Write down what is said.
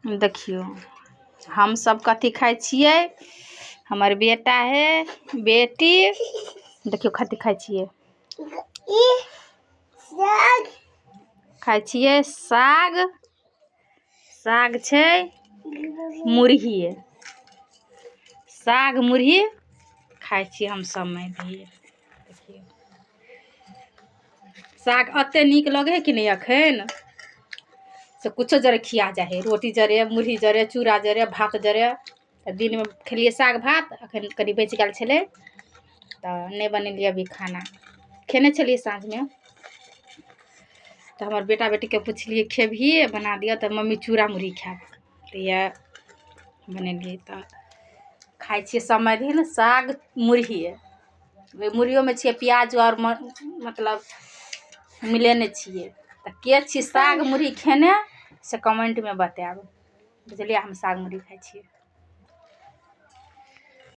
देखियौ, हमसब कथी खाइ छियै। हमर बेटा है, बेटी, देखियौ कथी खाइ छियै। खाइ छियै साग। साग छै मुरही, साग मुरही खाइ छियै हम सब भी। देखियौ, साग एते नीक लगै है कि नहि अखन से कुछो जरे खिया जाइ है। रोटी जरे, मुरही जरे, चूड़ा जरे, भात जरे। तऽ दिनमे खेलियै साग भात, अखन कनि बचि गेल छलै तऽ नहि बनेलियै अभी खाना। खेने छलियै साँझमे। तऽ हमर बेटा बेटीके पुछलियै, खेबही? बना दिअ। तऽ मम्मी चूड़ा मुरही खायब। तऽ इएह बनेलियै। तऽ खाइ छियै समय दिन साग मुरही। ओहि मुरहियोमे छियै प्याज आओर मतलब मिलेने छियै। तऽ के छी साग मुरही खेने, से कमेंटमे बतायब, बुझलियै? हम साग मुरही खाइ छियै।